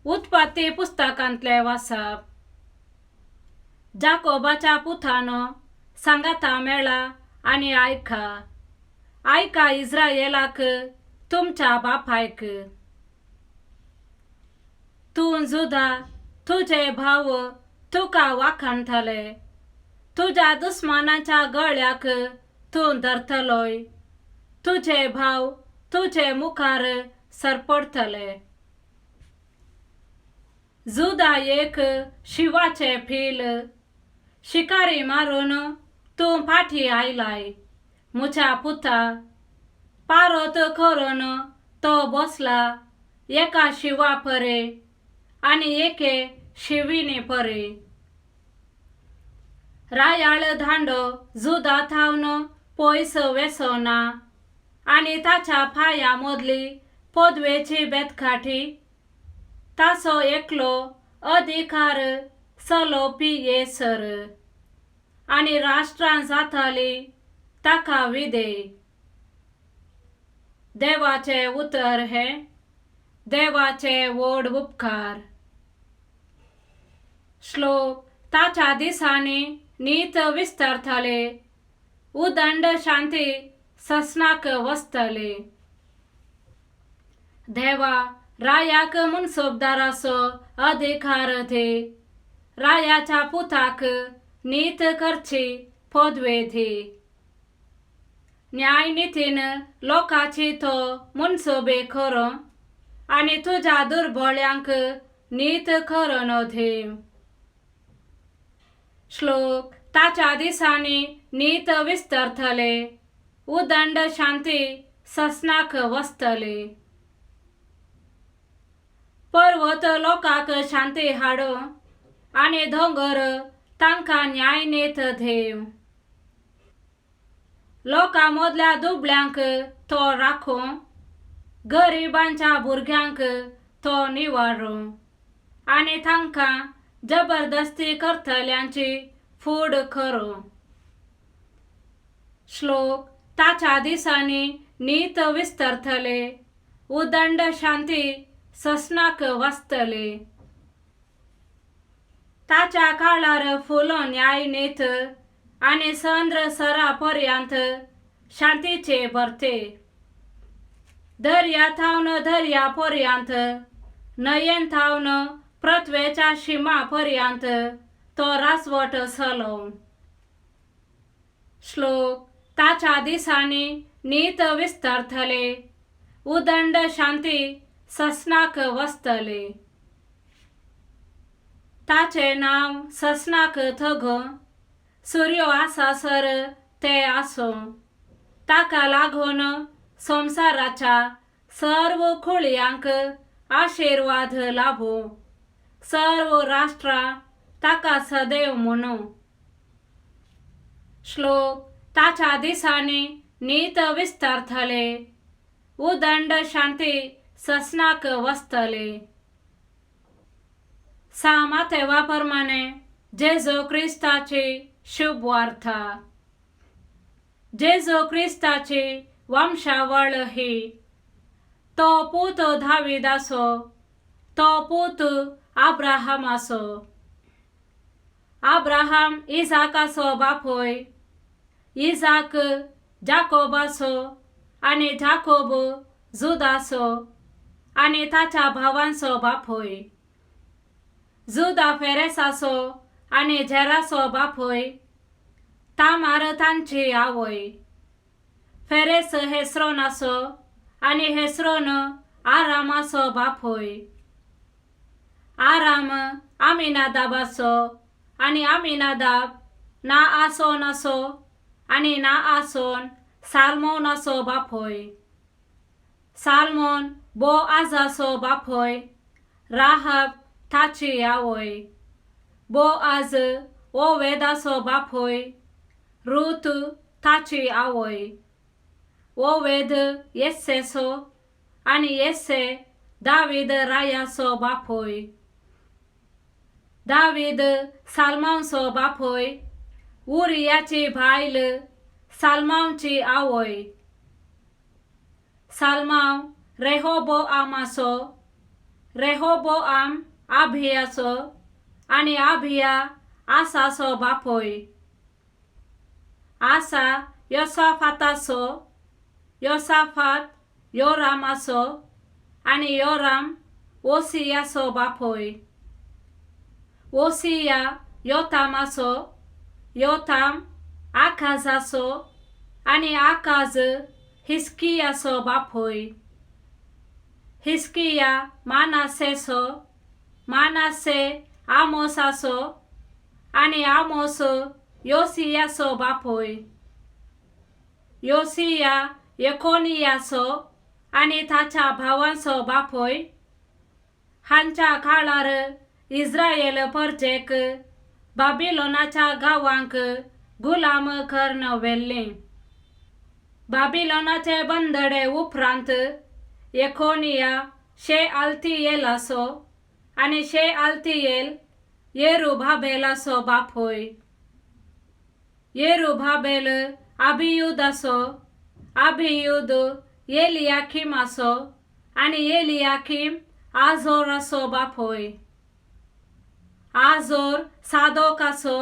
उत्पत्ती पुस्तकांतलें वाचप. जाकोबाच्या पुतानो, सांगाता मेळा आनी आयका. आयका इस्रायेलाक, तुमच्या बापायक. तूं जुदा, तुजे भाव तुका वाखाणटले. तुज्या दुस्मानाच्या गळ्याक तूं धरतलोय. तुजे भाव तुजे मुखार सरपडटले. जुदा एक शिंवाचें पील. शिकारी मारून तूं फाटीं आयलाय, म्हज्या पुता. पारोत करून तो बसला एका शिंवा परे आनी एके शिंविणी परे. रायाळ दांडो जुदा थावन पयस वेचो ना आनी ताच्या पांयां मदली पदवेची बेतकाठी ताचो एकलो अधिकार चलोवपी येसर आनी राष्ट्रां जातालीं ताका विधेय. देवाचें उतर हें. देवाचे व्हड उपकार. श्लोक. ताच्या दिसांनी नीत विस्तारतले, उदंड शांती ससनाक वसतली. देवा, रायाक मनसोबदाराचो अधिकार दी. रायाच्या पुताक नीत करची पदवी दी. न्यायनितीन लोकांची तो मनसोबे करूं आनी तुज्या दुर्बळ्यांक नीत करून दी. श्लोक. ताच्या दिसांनी नीत विस्तारतले, उदंड शांती ससनाक वसतली. पर्वत लोकांक शांती हाडूं आनी दोंगर तांकां न्यायनीत दिवं. लोकां मदल्या दुबळ्यांक तो राखूं. गरिबांच्या भुरग्यांक तो निवारूं आनी तांकां जबरदस्ती करतल्यांची फूड करूं. श्लोक. ताच्या दिसांनी नीत विस्तारतले, उदंड शांती ससनाक वसतली. ताच्या काळार फुलों न्यायनीत आनी चंद्र सरा पर्यंत शांतीचे भरते. दर्या थावन दर्या पर्यंत, न्हंयेन थावन पृथ्वेच्या शिमा पर्यंत तो राजवट चलोवं. श्लोक. ताच्या दिसांनी नीत विस्तारतले, उदंड शांती ससनाक वसतली. ताचें नांव ससनाक थगो. सुर्यो आसासर तें आसूं. ताका लागून संवसाराच्या सर्व कुळयांक आशिर्वाद लाभूं. सर्व राष्ट्रां ताका सदैव म्हणूं. श्लोक. ताच्या दिसांनी नीत विस्तारतले, उदंड शांती ससनाक वसतली. सां मातेवा प्रमाणे जेजू क्रिस्ताची शुभ वार्ता. जेजू क्रिस्ताची वंशावळ ही. तो पूत दाविदाचो, तो पूत आब्राहामाचो. आब्राहाम इजाकाचो बापूय, इजाक जाकोबाचो आनी जाकोब जुदाचो आनी ताच्या भावांचो बापूय. जुदा फेरेसाचो आनी झेराचो बापूय, तामार तांची आवय. फेरेस हेस्रोनाचो आनी हेस्रोन आरामाचो बापूय. आराम आमिनादाबाचो आनी आमिनादाब नाआसोनाचो आनी नाआसोन साल्मोनाचो बापूय. साल्मोन बोआजाचो बापूय, राहब ताची आवय. बोआज ओवेदाचो बापूय, रूत ताची आवय. ओवेद येस्सेचो आनी येस्से दावीद रायाचो बापूय. दावीद साल्मांवचो बापूय, उरियाची बायल साल्मांवची आवय. साल्मांव रेहोबोआमाचो, रेहोबोआम आभियाचो आनी आभिया आसाचो बापूय. आसा योसाफाताचो, योसाफात योरामाचो आनी योराम ओसियाचो बापूय. ओसिया योतामाचो, योताम आकाजाचो आनी आकाज हिस्कियाचो बापूय. हिस्किया मानासेचो, मानासे आमोसाचो आनी आमोस योसियाचो बापूय. योसिया येकोनियाचो आनी ताच्या भावांचो बापूय. हांच्या काळार इस्रायल परजेक बाबिलोनाच्या गांवांक गुलाम करून व्हेल्लीं. बाबिलोनाचे बंदडे उपरांत येकोनिया शेआल्तियेलाचो आनी शेआल्तियेल येरुबाबेलाचो बापूय. येरुबाबेल अबियुदाचो, अबियुद एलियाकिमाचो आनी एलियाकीम आझोराचो बापूय. आझोर सादोकाचो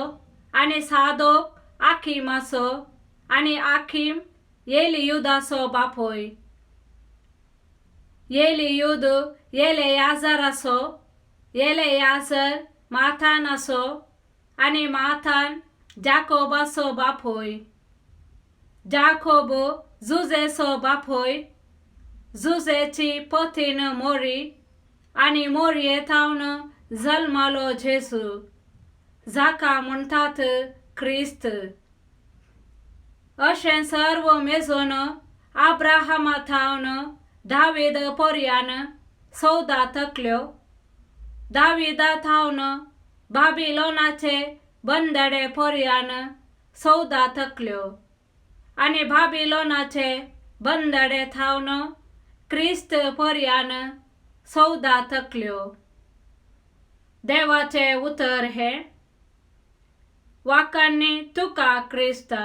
आनी सादोक आखीमाचो आनी आखीम एलियुदाचो बापूय. एलियुद एलेयाजराचो, एलेयाजर माथानाचो आनी माथान जाकोबाचो बापूय. जाकोब जुजेचो बापूय. जुजेची पतीन मोरी आनी मोरये थावन जल्मालो जेजू, जाका म्हणटात क्रिस्त. अशें सर्व मेजून आब्राहामा थावन दावीद पर्यान 14 तकल्यो. दाविदा थावन बाबिलोनाचे बंदडे पर्यान 14 तकल्यो आनी बाबिलोनाचे बंदडे थावन क्रिस्त पर्यान 14 तकल्यो. देवाचें उतर हें. वाखाणणी तुका क्रिस्ता.